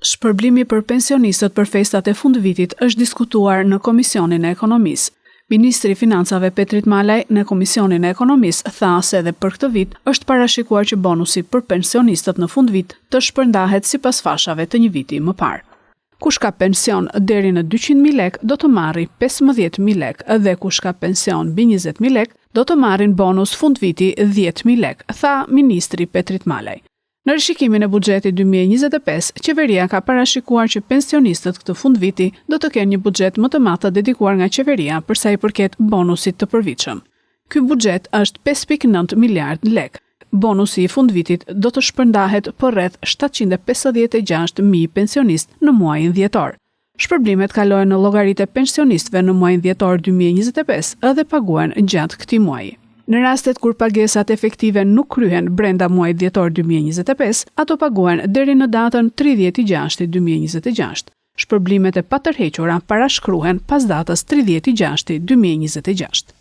Shpërblimi për pensionistët për festat e fundvitit është diskutuar në Komisionin e Ekonomisë. Ministri i Financave Petrit Malaj në Komisionin e Ekonomisë tha se edhe për këtë vit është parashikuar që bonusi për pensionistët në fundvit të shpërndahet sipas fashave të një viti më parë. Kush ka pension deri në 200.000 lekë do të marri 15.000 lekë dhe kush ka pension mbi 20.000 lekë do të marrin bonus fundviti 10.000 lekë, tha ministri Petrit Malaj. Në rishikimin e buxhetit 2025, qeveria ka parashikuar që pensionistët këtë fundviti do të kenë një buxhet më të madh të dedikuar nga qeveria për sa i përket bonusit të përvitshëm. Ky buxhet është 5.9 miliard lekë. Bonusi i fundvitit do të shpërndahet për rreth 756.000 pensionistë në muajin dhjetor. Shpërblimet kalohen në llogaritë e pensionistëve në muajin dhjetor 2025 dhe paguhen gjatë këtij muaji. Në rastet kur pagesat efektive nuk kryhen brenda muajit dhjetor 2025, ato paguhen deri në datën 30.6.2026. Shpërblimet e patërhequra parashkruhen pas datës 30.6.2026.